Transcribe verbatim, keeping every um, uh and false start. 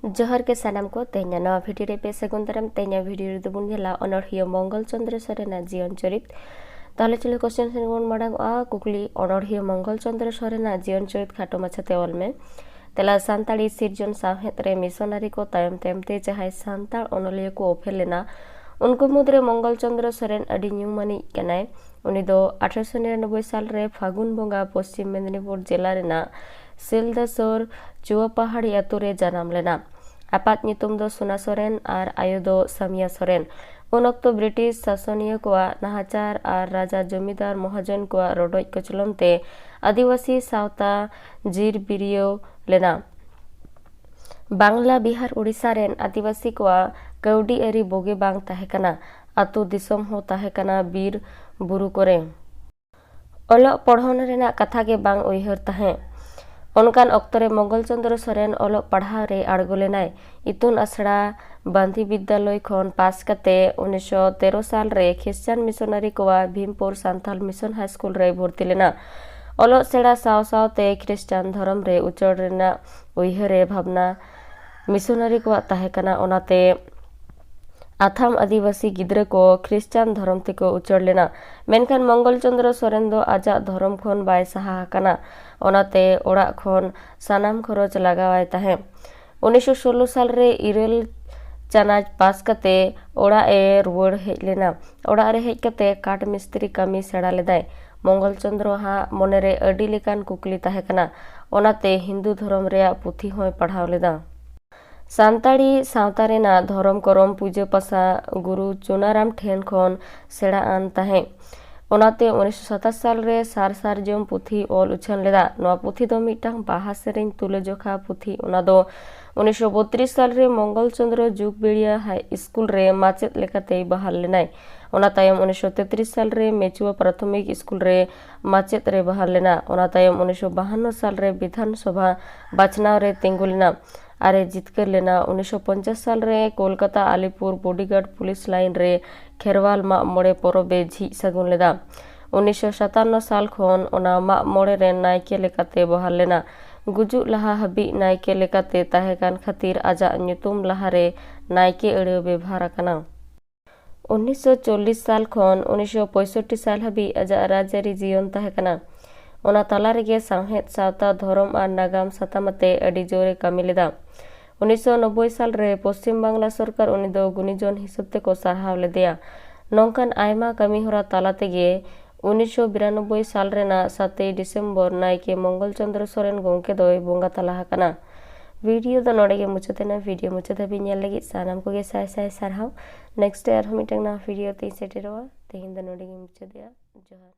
ᱡᱚᱦᱟᱨ ᱜᱮ ᱥᱟᱱᱟᱢ ᱠᱚ, ᱛᱮᱦᱮᱧᱟᱜ ᱱᱚᱣᱟ ᱵᱷᱤᱰᱤᱭᱳ ᱨᱮ ᱯᱮ ᱥᱟᱹᱜᱩᱱ ᱫᱟᱨᱟᱢ᱾ ᱛᱮᱦᱮᱧᱟᱜ ᱵᱷᱤᱰᱤᱭᱳ ᱨᱮᱫᱚ ᱵᱚᱱ ᱧᱮᱞᱟ ᱚᱱᱚᱬᱦᱤᱭᱟᱹ ᱢᱚᱝᱜᱚᱞ ᱪᱚᱸᱫᱽᱨᱚ ᱥᱚᱨᱮᱱᱟᱜ ᱡᱤᱭᱚᱱ ᱪᱚᱨᱤᱛ᱾ ᱛᱟᱦᱚᱞᱮ ᱪᱚᱞᱚ ᱠᱚᱥᱪᱮᱱ ᱥᱮᱫ ᱵᱚᱱ ᱢᱟᱲᱟᱝ ᱚᱜᱼᱟ᱾ ᱠᱩᱠᱞᱤ, ᱚᱱᱚᱬᱦᱤᱭᱟᱹ ᱢᱚᱝᱜᱚᱞ ᱪᱚᱸᱫᱽᱨᱚ ᱥᱚᱨᱮᱱᱟᱜ ᱡᱤᱭᱚᱱ ᱪᱚᱨᱤᱛ ᱠᱷᱟᱴᱚ ᱢᱟᱪᱷᱟᱛᱮ ᱚᱞ ᱢᱮ᱾ ᱛᱮᱞᱟ, ᱥᱟᱱᱛᱟᱲᱤ ᱥᱤᱨᱡᱚᱱ ᱥᱟᱶᱦᱮᱫ ᱨᱮ ᱢᱤᱥᱚᱱᱟᱨᱤ ᱠᱚ ᱛᱟᱭᱚᱢ ᱛᱟᱭᱚᱢ ᱛᱮ ᱡᱟᱦᱟᱸᱭ ᱥᱟᱱᱛᱟᱲ ᱚᱱᱚᱞᱤᱭᱟᱹ ᱠᱚ ᱩᱯᱮᱞ ᱞᱮᱱᱟ, ᱩᱱᱠᱩ ᱢᱩᱫᱽᱨᱮ ᱢᱚᱝᱜᱚᱞ ᱪᱚᱸᱫᱽᱨᱚ ᱥᱚᱨᱮᱱ ᱟᱹᱰᱤ ᱧᱩᱢᱟᱱᱤᱡ ᱠᱟᱱᱟᱭ᱾ ᱩᱱᱤ ᱫᱚ ᱟᱴᱷᱨᱚᱥᱚ ᱱᱤᱨᱟᱱᱚᱵᱵᱳᱭ ᱥᱟᱞ ᱨᱮ ᱯᱷᱟᱹᱜᱩᱱ ᱵᱚᱸᱜᱟ ᱯᱚᱥᱪᱤᱢ ᱢᱮᱫᱤᱱᱤᱯᱩᱨ ᱡᱮᱞᱟ ᱨᱮᱱᱟᱜ ᱥᱤᱞᱫᱟᱹ ᱥᱩᱨ ᱪᱩᱣᱟᱯᱟᱦᱟᱲᱤ ᱟᱛᱳ ᱨᱮ ᱡᱟᱱᱟᱢ ᱞᱮᱱᱟ᱾ ᱟᱯᱟᱛ ᱧᱩᱛᱩᱢ ᱫᱚ ᱥᱳᱱᱟ ᱥᱚᱨᱮᱱ ᱟᱨ ᱟᱭᱳ ᱫᱚ ᱥᱟᱢᱤᱭᱟ ᱥᱚᱨᱮᱱ᱾ ᱩᱱ ᱚᱠᱛᱚ ᱵᱨᱤᱴᱤᱥ ᱥᱟᱥᱚᱱᱤᱭᱟᱹ ᱠᱚᱣᱟᱜ ᱱᱟᱦᱟᱪᱟᱨ ᱟᱨ ᱨᱟᱡᱟ ᱡᱚᱢᱤᱫᱟᱨ ᱢᱚᱦᱟᱡᱚᱱ ᱠᱚᱣᱟᱜ ᱨᱚᱰᱚᱡ ᱠᱚᱪᱞᱚᱱ ᱛᱮ ᱟᱹᱫᱤᱵᱟᱹᱥᱤ ᱥᱟᱶᱛᱟ ᱡᱤᱨ ᱵᱤᱨᱭᱟᱹᱣ ᱞᱮᱱᱟ᱾ ᱵᱟᱝᱞᱟ, ᱵᱤᱦᱟᱨ, ᱳᱰᱤᱥᱟ ᱨᱮᱱ ᱟᱹᱫᱤᱵᱟᱹᱥᱤ ᱠᱚᱣᱟᱜ ᱠᱟᱹᱣᱰᱤ ᱟᱹᱨᱤ ᱵᱩᱜᱤ ᱵᱟᱝ ᱛᱟᱦᱮᱸ ᱠᱟᱱᱟ᱾ ᱟᱹᱛᱩ ᱫᱤᱥᱚᱢ ᱦᱚᱸ ᱛᱟᱦᱮᱸ ᱠᱟᱱᱟ ᱵᱤᱨ ᱵᱩᱨᱩ ᱠᱚᱨᱮ᱾ ᱚᱞᱚᱜ ᱯᱚᱲᱦᱚᱱ ᱨᱮᱱᱟᱜ ᱠᱟᱛᱷᱟ ᱜᱮ ᱵᱟᱝ ᱩᱭᱦᱟᱹᱨ ᱛᱟᱦᱮᱸ᱾ ᱚᱱᱠᱟᱱ ᱚᱠᱛᱚ ᱨᱮ ᱢᱚᱝᱜᱚᱞ ᱪᱚᱸᱫᱽᱨᱚ ᱥᱚᱨᱮᱱ ᱚᱞᱚᱜ ᱯᱟᱲᱦᱟᱣ ᱨᱮ ᱟᱬᱜᱚ ᱞᱮᱱᱟᱭ᱾ ᱤᱛᱩᱱ ᱟᱥᱲᱟ ᱵᱟᱱᱫᱤ ᱵᱤᱫᱽᱫᱟᱞᱚᱭ ᱠᱷᱚᱱ ᱯᱟᱥ ᱠᱟᱛᱮ ᱩᱱᱤᱥᱥᱚ ᱛᱮᱨᱚ ᱥᱟᱞ ᱨᱮ ᱠᱷᱨᱤᱥᱪᱟᱱ ᱢᱤᱥᱚᱱᱟᱨᱤ ᱠᱚᱣᱟᱜ ᱵᱷᱤᱢᱯᱩᱨ ᱥᱟᱱᱛᱟᱞ ᱢᱤᱥᱚᱱ ᱦᱟᱭ ᱥᱠᱩᱞ ᱨᱮᱭ ᱵᱷᱚᱨᱛᱤ ᱞᱮᱱᱟ᱾ ᱚᱞᱚᱜ ᱥᱮᱬᱟ ᱥᱟᱶ ᱥᱟᱶᱛᱮ ᱠᱷᱨᱤᱥᱪᱟᱱ ᱫᱷᱚᱨᱚᱢ ᱨᱮ ᱩᱪᱟᱹᱲ ᱨᱮᱱᱟᱜ ᱩᱭᱦᱟᱹᱨ ᱮ ᱵᱷᱟᱵᱽᱱᱟ ᱢᱤᱥᱚᱱᱟᱨᱤ ᱠᱚᱣᱟᱜ ᱛᱟᱦᱮᱸ ᱠᱟᱱᱟ, ᱚᱱᱟᱛᱮ ᱟᱛᱷᱟᱢ ᱟᱹᱫᱤᱵᱟᱹᱥᱤ ᱜᱤᱫᱽᱨᱟᱹ ᱠᱚ ᱠᱷᱨᱤᱥᱪᱟᱱ ᱫᱷᱚᱨᱚᱢ ᱛᱮᱠᱚ ᱩᱪᱟᱹᱲ ᱞᱮᱱᱟ᱾ ᱢᱮᱱᱠᱷᱟᱱ ᱢᱚᱝᱜᱚᱞ ᱪᱚᱸᱫᱽᱨᱚ ᱥᱚᱨᱮᱱ ᱫᱚ ᱟᱡᱟᱜ ᱫᱷᱚᱨᱚᱢ ᱠᱷᱚᱱ ᱵᱟᱭ ᱥᱟᱦᱟ ᱟᱠᱟᱱᱟ, ᱚᱱᱟᱛᱮ ᱚᱲᱟᱜ ᱠᱷᱚᱱ ᱥᱟᱱᱟᱢ ᱠᱷᱚᱨᱚᱪ ᱞᱟᱜᱟᱣᱟᱭ ᱛᱟᱦᱮᱸᱫ᱾ ᱩᱱᱤᱥᱥᱚ ᱥᱳᱞᱞᱳ ᱥᱟᱞ ᱨᱮ ᱤᱨᱟᱹᱞ ᱪᱟᱱᱟᱪ ᱯᱟᱥ ᱠᱟᱛᱮ ᱚᱲᱟᱜ ᱮ ᱨᱩᱣᱟᱹᱲ ᱦᱮᱡ ᱞᱮᱱᱟ᱾ ᱚᱲᱟᱜ ᱨᱮ ᱦᱮᱡ ᱠᱟᱛᱮ ᱠᱟᱴ ᱢᱤᱥᱛᱨᱤ ᱠᱟᱹᱢᱤ ᱥᱮᱬᱟ ᱞᱮᱫᱟᱭ᱾ ᱢᱚᱝᱜᱚᱞ ᱪᱚᱸᱫᱽᱨᱚ ᱦᱟᱜ ᱢᱚᱱᱮᱨᱮ ᱟᱹᱰᱤ ᱞᱮᱠᱟᱱ ᱠᱩᱠᱞᱤ ᱛᱟᱦᱮᱸ ᱠᱟᱱᱟ, ᱚᱱᱟᱛᱮ ᱦᱤᱱᱫᱩ ᱫᱷᱚᱨᱚᱢ ᱨᱮᱭᱟᱜ ᱯᱩᱛᱷᱤ ᱦᱚᱸᱭ ᱯᱟᱲᱦᱟᱣ ᱞᱮᱫᱟ᱾ ᱥᱟᱱᱛᱟᱲᱤ ᱥᱟᱶᱛᱟ ᱨᱮᱱᱟᱜ ᱫᱷᱚᱨᱚᱢ ᱠᱚᱨᱚᱢ ᱯᱩᱡᱟᱹ ᱯᱟᱥᱟ ᱜᱩᱨᱩ ᱪᱩᱱᱟᱨᱟᱢ ᱴᱷᱮᱱ ᱠᱷᱚᱱ ᱥᱮᱬᱟ ᱟᱱ ᱛᱟᱦᱮᱸᱫ᱾ ᱚᱱᱟᱛᱮ ᱩᱱᱤᱥᱥᱚ ᱥᱟᱛᱟᱥ ᱥᱟᱞ ᱨᱮ ᱥᱟᱨ ᱥᱟᱨᱡᱚᱢ ᱯᱩᱛᱷᱤ ᱚᱞ ᱩᱪᱷᱟᱹᱱ ᱞᱮᱫᱟ᱾ ᱱᱚᱣᱟ ᱯᱩᱛᱷᱤ ᱫᱚ ᱢᱤᱫᱴᱟᱝ ᱵᱟᱦᱟ ᱥᱮᱨᱮᱧ ᱛᱩᱞᱟᱹᱡᱚᱠᱷᱟ ᱯᱩᱛᱷᱤ᱾ ᱚᱱᱟ ᱫᱚ ᱩᱱᱤᱥᱥᱚ ᱵᱚᱛᱨᱤᱥ ᱥᱟᱞ ᱨᱮ ᱢᱚᱝᱜᱚᱞ ᱪᱚᱸᱫᱽᱨᱚ ᱡᱩᱜᱽᱵᱮᱲᱤᱭᱟ ᱦᱟᱭ ᱥᱠᱩᱞ ᱨᱮ ᱢᱟᱪᱮᱫ ᱞᱮᱠᱟᱛᱮᱭ ᱵᱟᱦᱟᱞ ᱞᱮᱱᱟᱭ᱾ ᱚᱱᱟ ᱛᱟᱭᱚᱢ ᱩᱱᱤᱥᱥᱚ ᱛᱮᱛᱨᱤᱥ ᱥᱟᱞ ᱨᱮ ᱢᱮᱪᱩᱣᱟ ᱯᱨᱟᱛᱷᱚᱢᱤᱠ ᱥᱠᱩᱞ ᱨᱮ ᱢᱟᱪᱮᱫ ᱨᱮ ᱵᱟᱦᱟᱞ ᱞᱮᱱᱟ᱾ ᱚᱱᱟ ᱛᱟᱭᱚᱢ ᱩᱱᱤᱥᱥᱚ ᱵᱟᱦᱟᱱᱱᱚ ᱥᱟᱞ ᱨᱮ ᱵᱤᱫᱷᱟᱱ ᱥᱚᱵᱷᱟ ᱵᱟᱪᱷᱱᱟᱣ ᱨᱮ ᱛᱤᱸᱜᱩ ᱞᱮᱱᱟ ᱟᱨ ᱮ ᱡᱤᱛᱠᱟᱹᱨ ᱞᱮᱱᱟ᱾ ᱩᱱᱤᱥᱥᱚ ᱯᱚᱧᱪᱟᱥ ᱥᱟᱞ ᱨᱮ Kolkata Alipur bodyguard police line ᱨᱮ ᱠᱷᱮᱨᱣᱟᱞ ᱢᱟᱜ ᱢᱚᱬᱮ ᱯᱚᱨᱚᱵᱽ ᱮ ᱡᱷᱤᱡ ᱥᱟᱹᱜᱩᱱ ᱞᱮᱫᱟ᱾ ᱩᱱᱤᱥᱥᱚ ᱥᱟᱛᱟᱱᱱᱚ ᱥᱟᱞ ᱠᱷᱚᱱ ᱚᱱᱟ ᱢᱟᱜ ᱢᱚᱬᱮ ᱨᱮᱱ ᱱᱟᱭᱠᱮ ᱞᱮᱠᱟᱛᱮ ᱵᱚᱦᱟᱞ ᱞᱮᱱᱟ᱾ ᱜᱩᱡᱩᱜ ᱞᱟᱦᱟ ᱦᱟᱹᱵᱤᱡ ᱱᱟᱭᱠᱮ ᱞᱮᱠᱟᱛᱮ ᱛᱟᱦᱮᱸ ᱠᱟᱱ ᱠᱷᱟᱹᱛᱤᱨ ᱟᱡᱟᱜ ᱧᱩᱛᱩᱢ ᱞᱟᱦᱟᱨᱮ ᱱᱟᱭᱠᱮ ᱟᱹᱲᱟᱹ ᱵᱮᱵᱷᱟᱨ ᱟᱠᱟᱱᱟ᱾ ᱩᱱᱤᱥᱥᱚ ᱪᱚᱞᱞᱤᱥ ᱥᱟᱞ ᱠᱷᱚᱱ ᱩᱱᱤᱥᱥᱚ ᱯᱚᱸᱭᱥᱚᱴᱴᱤ ᱥᱟᱞ ᱦᱟᱹᱵᱤᱡ ᱟᱡᱟᱜ ᱨᱟᱡᱽᱟᱹᱨᱤ ᱡᱤᱭᱚᱱ ᱛᱟᱦᱮᱸ ᱠᱟᱱᱟ᱾ ᱚᱱᱟ ᱛᱟᱞᱟ ᱨᱮᱜᱮ ᱥᱟᱶᱦᱮᱫ, ᱥᱟᱶᱛᱟ, ᱫᱷᱚᱨᱚᱢ ᱟᱨ ᱱᱟᱜᱟᱢ ᱥᱟᱛᱟᱢ ᱟᱛᱮ ᱟᱹᱰᱤ ᱡᱳᱨᱮ ᱠᱟᱹᱢᱤ ᱞᱮᱫᱟ᱾ ᱩᱱᱤᱥᱥᱚ ᱱᱚᱵᱵᱳᱭ ᱥᱟᱞ ᱨᱮ ᱯᱚᱥᱪᱤᱢ ᱵᱟᱝᱞᱟ ᱥᱚᱨᱠᱟᱨ ᱩᱱᱤ ᱫᱚ ᱜᱩᱱᱤᱡᱚᱱ ᱦᱤᱥᱟᱹᱵ ᱛᱮᱠᱚ ᱥᱟᱨᱦᱟᱣ ᱞᱮᱫᱮᱭᱟ᱾ ᱱᱚᱝᱠᱟᱱ ᱟᱭᱢᱟ ᱠᱟᱹᱢᱤ ᱦᱚᱨᱟ ᱛᱟᱞᱟ ᱛᱮᱜᱮ ᱩᱱᱤᱥᱥᱚ ᱵᱤᱨᱟᱱᱚᱵᱵᱳᱭ ᱥᱟᱞ ᱨᱮᱱᱟᱜ ᱥᱟᱛᱮᱭ ᱰᱤᱥᱮᱢᱵᱚᱨ ᱱᱟᱭᱠᱮ ᱢᱚᱝᱜᱚᱞ ᱪᱚᱸᱫᱽᱨᱚ ᱥᱚᱨᱮᱱ ᱜᱚᱢᱠᱮ ᱫᱚᱭ ᱵᱚᱸᱜᱟ ᱛᱟᱞᱟ ᱟᱠᱟᱱᱟ᱾ ᱵᱷᱤᱰᱤᱭᱳ ᱫᱚ ᱱᱚᱰᱮ ᱜᱮ ᱢᱩᱪᱟᱹᱫ ᱮᱱᱟ᱾ ᱵᱷᱤᱰᱤᱭᱳ ᱢᱩᱪᱟᱹᱫ ᱦᱟᱹᱵᱤᱡ ᱧᱮᱞ ᱞᱟᱹᱜᱤᱫ ᱥᱟᱱᱟᱢ ᱠᱚᱜᱮ ᱥᱟᱭ ᱥᱟᱭ ᱥᱟᱨᱦᱟᱣ᱾ ᱱᱮᱠᱥᱴ ᱨᱮ ᱟᱨᱦᱚᱸ ᱢᱤᱫᱴᱟᱝ ᱱᱟᱣᱟ ᱵᱷᱤᱰᱤᱭᱳ ᱛᱮᱧ ᱥᱮᱴᱮᱨᱚᱜᱼᱟ᱾ ᱛᱮᱦᱮᱧ ᱫᱚ ᱱᱚᱰᱮ ᱜᱮᱧ ᱢᱩᱪᱟᱹᱫᱮᱜᱼᱟ᱾ ᱡᱚᱦᱟᱨ᱾